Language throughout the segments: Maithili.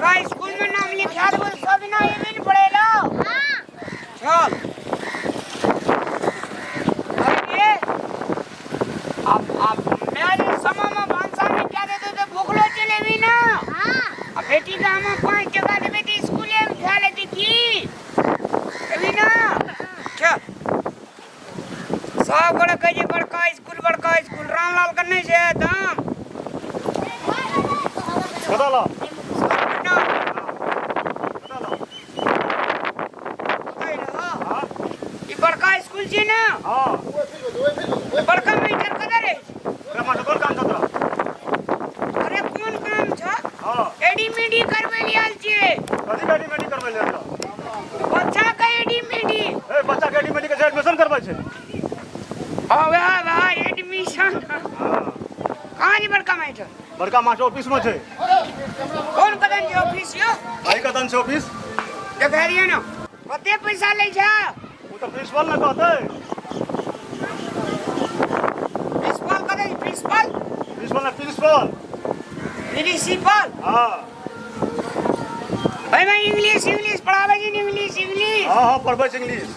बड़का स्कूल में नाम लिखा देबो सब ना एबे ने पढ़ेला। हाँ। चल अरे अब मेरे समय में भांसा में क्या देते तो भूखलो चले भी ना। हाँ। अब बेटी का हम 5 टका देबे तो स्कूले में खा लेती की एबी ना। चल सब गोड़ा कहै छै बड़का स्कूल बड़का स्कूल, रामलाल के नहि छै दाम। कतऽ ला? ना। कतऽ ला? कतऽ रह? हाँ? ई बड़का स्कूल छै ना? हाँ। तऽ बड़का मास्टर कतऽ रहै छै? तोरा मास्टर कोन काम छौ तोरा? अरे कोन काम छौ? हाँ। एडी मेडी करबै लए आयल छियै। कथी के एडी मेडी करबै लए आयल छौ? बच्चा के एडी मेडी। ए बच्चा के एडी मेडी के एडमिशन करबै छै। हाँ वएह वएह एडमिशन। हाँ। कहाँ छै बड़का मास्टर? बड़का मास्टर ऑफिस में छै। कोन कदम छै ऑफिस यो? एहि कदम छै ऑफिस। देखा दियौ ने। कते पैसा लै छै? ओ तऽ प्रिंसिपल ने कहतै। प्रिंसिपल कतऽ छै प्रिंसिपल? प्रिंसिपल ने प्रिंसिपल। प्रिंसिपल? हाँ। एहिमे इंग्लिश इंग्लिश पढ़ाबै छै ने, इंग्लिश इंग्लिश। हाँ हाँ पढ़बै छै इंग्लिश।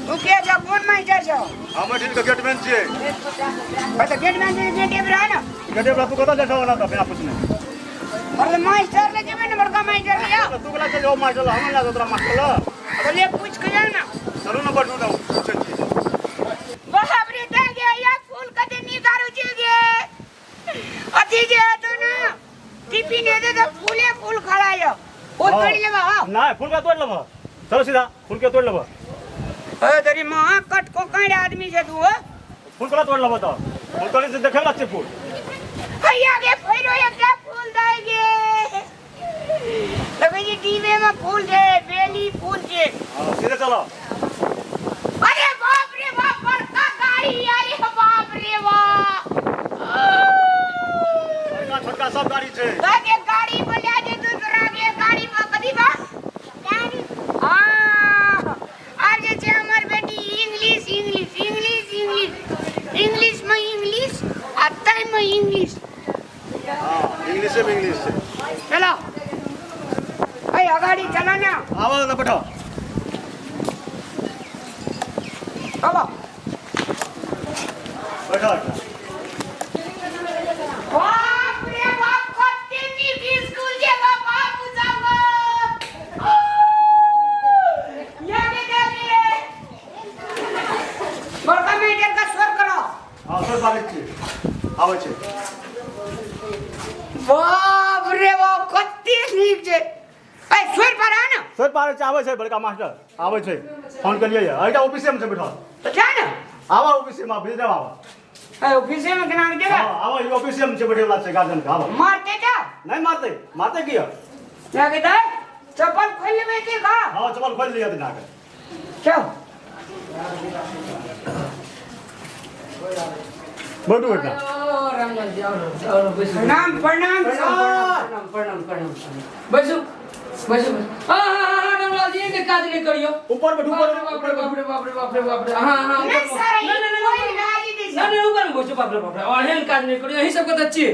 तू के छौ, कोन मास्टर छौ? हम एहिठाम के गेटमैन छियै। अरे तऽ गेटमैन छै, गेटे पर रह ने। गेटे पर तू कतऽ जाइ छौ ओना तऽ बिना पूछने? अरे तऽ मास्टर ले जेबै ने, बड़का मास्टर ले आओ। तू केना चलि जाउ मास्टर लग? हम नहि जाउ तोरा मास्टर लग। तऽ ले पूछि के जाउ ने। चलू ने बैठू ने, पूछै छी। बाप रे दा गे, या फूल कते नीक आरू छै गे। अथी जे हेतौ ने टिफिन हेतौ तऽ फूले फूल खड़ा यौ, फूल तोड़ि लेबऽ। हँ नहि, फूल के तोड़ि लेबऽ, चलो सीधा फूल के तोड़ि लेबऽ। अरे तेरी माँ कट को कांड आदमी छै तू हो। फूल केना तोड़ि लेबऽ? तऽ फूल तोड़ि से देखै वला छै फूल। हैया गे फेरो एकटा फूल दै गे, लगै छै डिबे में फूल छै, बेली फूल छै। हँ सीधे चलो। अरे बाप रे बाप, बड़का गाड़ी, अरे बाप रे बाप। बड़का छोटका सब गाड़ी छै। के गाड़ी पर ले जेतौ तोरा के गाड़ी में कथी बा? गाड़ी। हाँ, आब जे छै हमर बेटी English English English English English में इंग्लिश आ तै में इंग्लिश। हाँ इंग्लिशे में इंग्लिश छै। चलो अरे अगाड़ी चलो ना। आवा ना बैठो। चलो बैठो। बाप रे बाप, कते नीक स्कूल छै बा बाप सब। ये के देखिए बड़का मेजर का स्वर करो। हाँ सर बात छी आबै छै। बाप रे बाप, कते नीक छै। ए स्वर पर आ ना। सर पारै छै, आबै छै बड़का मास्टर आबै छै। फोन केलियै ये, एहिटा ऑफिसे में छै बैठल। तो जा ना। आवा ऑफिसे में, भेज देब आवा। ए ऑफिसे में केना जेबे? हाँ आवा, ई ऑफिसे में छै बैठे वाला छै गार्जियन के, आवा। मारते जा। नहीं मारते, मारते किया? क्या कहता है? चप्पल खोल लेबे की का? हाँ चप्पल खोल लिया दिना के। चल। बैठू बैठना। रामलाल जी, आओ आओ बैसू। प्रणाम प्रणाम सर। प्रणाम प्रणाम प्रणाम प्रणाम, बैसू बैसू। हाँ हाँ हाँ रामलाल जी, एके काज नहीं करियो। ऊपर बैठू, ऊपर बाप रे बाप रे बाप रे बाप रे बाप रे। हाँ हाँ नहीं सर, नहीं नहीं कोई गाली दे। नहीं नहीं ऊपर में बैसू। बाप रे बाप रे, और एहन काज नहीं करियो। यही सब के तऽ छी,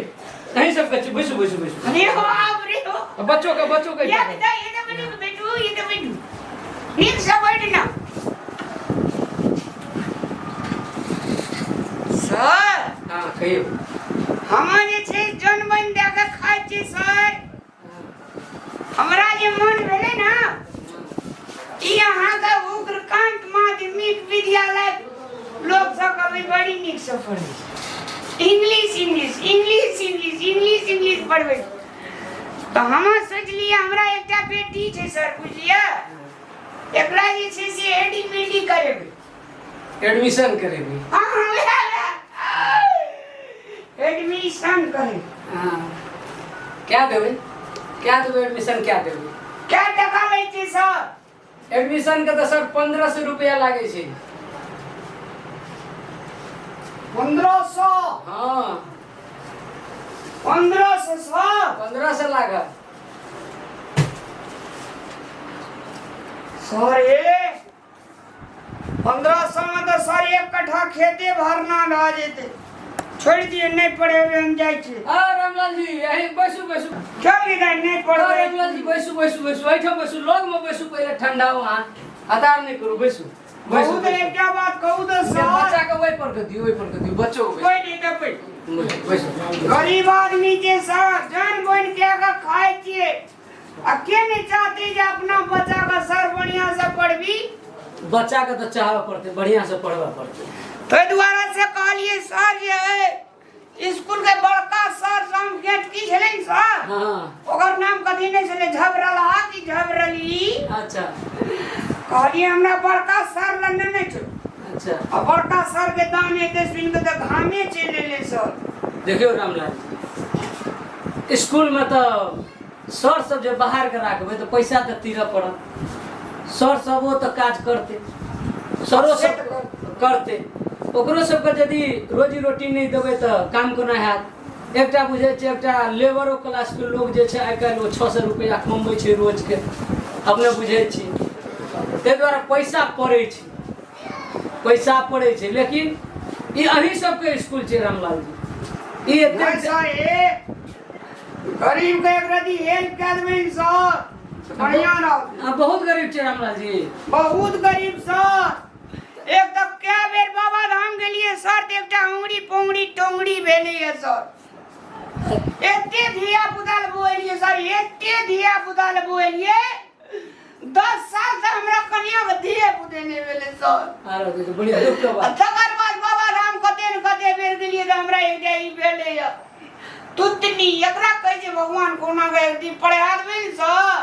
यही सब के छी। बैसू बैसू बैसू। अरे बाप रे बाप। बच्चों के, बच्चों के। या बेटा, ये तो बैठू बैठू, ये तो बैठू, नीक से बैठ ना। सर। हाँ कहियो। हम जे छै जन बन दए के खाइ छी सर। हमरा जे मन भेलै ने ई अहाँके उग्रकांत माध्यमिक विद्यालय लोक सब अभी बड़ी नीक से पढ़ै छै। English English English English English English पढ़बै छै। तऽ हम सोचलियै हमरा एकटा बेटी छै सर, बुझलियै, एकरा जे छै से एडी मेडी करेबै। एडमिशन करेबै। हाँ, एडमिशन करेबै। हाँ क्या देबै, क्या देबै एडमिशन, क्या देबै? क्या टका लै छै सर? एडमिशन के तऽ सर 1500 रुपया लागै छै। 1500? हाँ। 1500 सर? 1500 लागत सर। ए 1500 में तो सर एक कट्ठा खेते भरना भए जेतै। छोड़ि दियौ, नहि पढ़ेबै, हम जाइ छी। आ रामलाल जी, अहीं बैसू बैसू। चल इधर, नहि आ पढ़बै। रामलाल जी, बैसू बैसू बैसू, एहिठाम बैसू, लगमे बैसू, पहिले ठंडा हो। अहाँ हतार नहि करू, बैसू बैसू। बहुत बैसू। एकटा बात कहू तऽ सर। बच्चा के ओहि पर के दियौ, ओहि पर के दियौ, बच्चो के। कोइ नहि देबै। बैसू बैसू। गरीब आदमी के सर जान बन के अगर खाइ छियै आ के नहि चाहते जे अपना बच्चा के सर बढ़िया से पढ़बी। बच्चा के तऽ चाहबे पड़तै, बढ़िया से पढ़बे पड़तै। ताहि दुआरे से कहलियै सर जे है स्कूल के बड़का सर से हम गेट की छलै ने सर। ओकर नाम कथी नहि छलै, झबरलहा की झबरली। कहलियै हमरा बड़का सर लग नहि छौ। आ बड़का सर के दाम एते सुनि के तऽ घामे चलि एलै सर। देखियौ रामलाल जी, स्कूल में तऽ सर सब जे बाहर के राखबै तऽ पैसा तऽ तीरऽ पड़त। सर सब ओ तऽ काज करतै, सरो सब करतै, ओकरो सबके यदि रोजी रोटी नहि देबै तऽ काम कोना हैत? एकटा बुझै छै, एकटा लेबरो क्लासके लोग जे छै आइ काल्हि ओ 600 रुपैआ कमबै छै रोजके, अपने बुझै छी। ताहि दुआरे पैसा पड़ै छै, पैसा पड़ै छै। लेकिन ई अहीं सबके स्कूल छै रामलाल जी, ई एतेक नहि सर, ए गरीब के एक रति हेल्प कए देबै सर, बढ़िया रहत। अहाँ बहुत गरीब छै रामलाल जी? बहुत गरीब सर। एक तऽ कए बेर बाबा धाम गेलियै सर, तऽ एकटा उंगरी पोंगरी टोंगरी भेलैए सर। एते धिया पुता लए बोएलियै सर, एते धिया पुता लए बोएलियै, 10 साल से हमरा कनिया के धिये पुते नहि भेलै सर। आरो देखियौ, बड़ी दुख के आ बात। तकर बाद बाबा धाम कते ने कते बेर गेलियै तऽ हमरा एकटा ई भेलैए तुतनी। एकरा कहै छै भगवान कोना के एक दिन पढ़ा देबै ने सर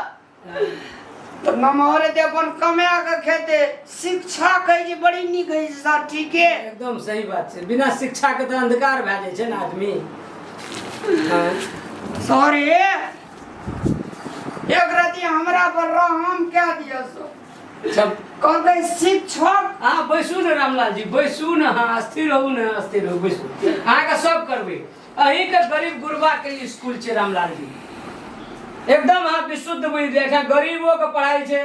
तऽ नमहर हेतै, अपन कमा के खेतै। शिक्षा कहै छै बड़ी नीक होइ छै सर, ठीके। एकदम सही बात छै, बिना शिक्षा के तऽ अंधकार भए जाइ छै ने आदमी। हाँ। सर एक रति हमरा पर रहम कए दिअ सर। सब कहलकै शिक्षक। अहाँ बैसू ने रामलाल जी, बैसू ने, अहाँ स्थिर रहू ने, स्थिर रहू, बैसू। अहाँके सब करबै, अहीँके गरीब गुरबाके स्कूल छै रामलाल जी, एकदम अहाँ विशुद्ध बुझि लिअ। एहिठाम गरीबोके पढ़ाइ छै,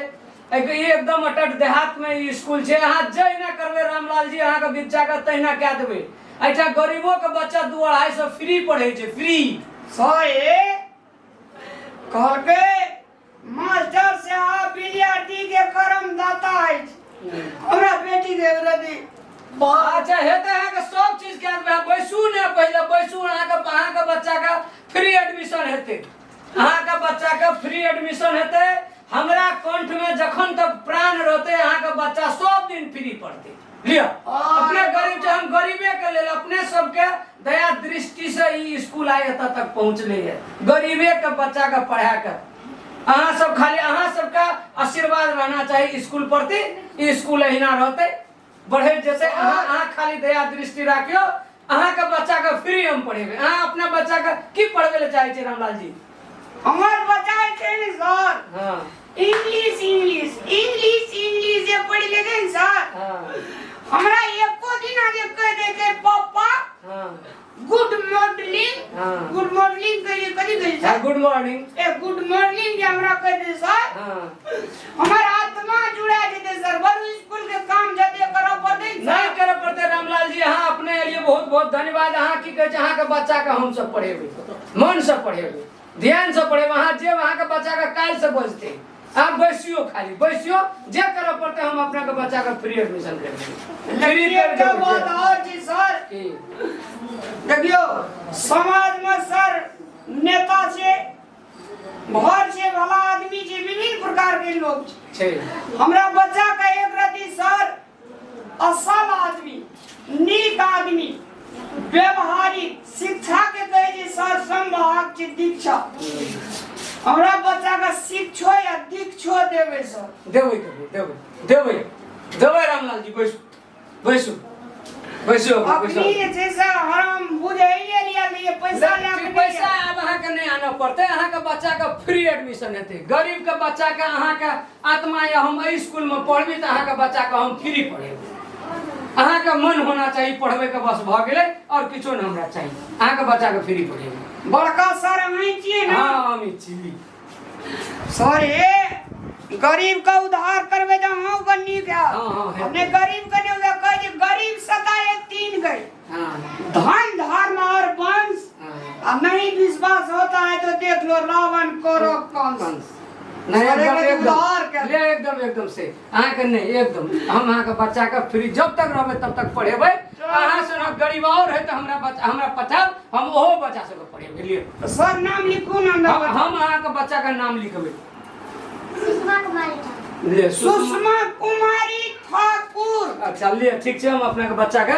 ई एकदम अटट देहातमे ई स्कूल छै। अहाँ जहिना करबै रामलाल जी, अहाँके बच्चाके तहिना कए देबै। एहिठाम गरीबोके बच्चा 200-250 फ्री पढ़ै छै, फ्री। सर कहलकै मास्टर साहब विद्यार्थी के करमदाता अछि, हमरा बेटी के रति। अच्छा हेतै, अहाँके सब चीज कए देबै। अहाँ बैसू ने, पहिले बैसू। अहाँके बच्चाके फ्री एडमिशन हेतै, अहाँके बच्चाके फ्री एडमिशन हेतै। हमरा कंठमे जखन तक प्राण रहतै अहाँके बच्चा सब दिन फ्री पढ़तै। लिअ, अपने गरीब छै, हम गरीबे के लेल अपने सबके दया दृष्टि से ई स्कूल आइ एतऽ तक पहुँचलै है, गरीबे के बच्चा के पढ़ा के। अहाँ सब खाली अहाँ सबके आशीर्वाद रहना चाही स्कूल प्रति, ई स्कूल अहिना रहतै, बढ़ैत जेतै। अहाँ खाली दया दृष्टि राखियौ, अहाँके बच्चा के फ्री हम पढ़ेबै। अहाँ अपना बच्चा के की पढ़बै लए चाहै छियै रामलाल जी? हमर बच्चा छै ने sir, English English English English जे पढ़ि लेतै ने सर, हमरा एको दिन जे कहि देतै पापा गुड मॉर्निंग, गुड मॉर्निंग कहिए, कथी कहै sir? Good morning. A good morning जे हमरा कहि दे सर, हमर आत्मा जुड़ा जेतै सर। बड़ स्कूल के काम जते करऽ पड़तै ने नहीं सर। करऽ पड़तै रामलाल जी, अहाँ अपने एलियै, बहुत बहुत धन्यवाद। अहाँ की कहै छै, अहाँके बच्चाके हमसब पढ़ेबै, मनसँ पढ़ेबै, ध्यानसँ पढ़ेबै। अहाँ जे अहाँके बच्चाके काल्हिसँ बजतै, अहाँ बैसियो, खाली बैसियो, जे करऽ पड़तै हम अपनाके बच्चाके फ्री एडमिशन करि देबै, फ्री लेकिन करि एकटा देबै। बात और छै सर। की? देखियौ समाजमे सर नेता छै, घर छै, भला आदमी छै, विभिन्न प्रकार के लोग छै। छै। हमरा बच्चा के एक रति सर असल आदमी, नीक आदमी, व्यवहारिक शिक्षा के कहै छै सर संवाहक छै दीक्षा। हमरा बच्चा के शिक्षो या दीक्षो देबै सर। देबै देबै देबै देबै देबै रामलाल जी, बैसू बैसू बैसू बैसू। अखनी जे छै से हम बुझैए लिअ लिए पैसा लए के पैसा आब अहाँके नहि आनऽ पड़तै, अहाँके बच्चाके फ्री एडमिशन हेतै। गरीबके बच्चाके अहाँके आत्मा या हम एहि स्कूलमे पढ़बी तऽ अहाँके बच्चाके हम फ्री पढ़ेबै। अहाँके मन होना चाही पढ़बैके, बस भऽ गेलै, आओर किछो नहि हमरा चाही। अहाँके बच्चाके फ्री पढ़ेबै। बड़का सर अहीं छियै ने? हाँ, हम छी। सर हे गरीब का उद्धार करबे तऽ अहूँ के नीक है। हाँ, हाँ, है। हमने गरीब के नहीं उद्धार कहै छै गरीब सताए तीन गए, हाँ धन धर्म और वंश। हाँ आ नहीं विश्वास होता है तो देख लो रावण कौरव कंस। कंस। नहीं, सर, एकदम एक उधार एकदम कर। ले, एकदम एकदम से अहाँके नहीं, एकदम हम अहाँके बच्चाके फ्री जब तक रहबै तब तक पढ़ेबै। अहाँ से गरीब और है तऽ हमरा बच्चा हमरा पठाउ, हम ओहो बच्चा सबके पढ़ेबै। लिअ सर, नाम लिखू ना। हम अहाँके बच्चाके नाम लिखबै। सुषमा कुमारी ठाकुर। ले, सुषमा। सुषमा कुमारी ठाकुर। अच्छा ले, ठीक छै, हम अपने के बच्चा के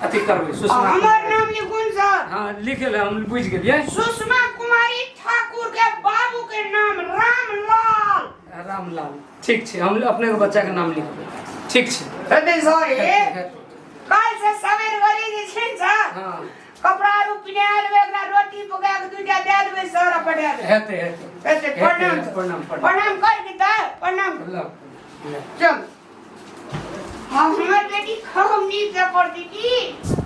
अथी करबै। सुषमा। हमर नाम लिखून सर। हाँ, लिखे ले, हम बुझि गेलियै। सुषमा कुमारी ठाकुर के बाबू के नाम रामलाल। रामलाल, ठीक छै, हम अपने के बच्चा के नाम लिखबै, ठीक छै। हेतै सर, हे काल्हि से सवेर गली जे छै ने सर, हाँ कपड़ा आरू पिन्हा देबै एकरा, रोटी पका के दूटा दए देबै सर, आ पठा देबै। हेतै हेतै। हेतै। प्रणाम सर। प्रणाम प्रणाम। प्रणाम कर के दे, प्रणाम। ल ल। चल, हाँ, हमर बेटी खूब नीक से पढ़ती की।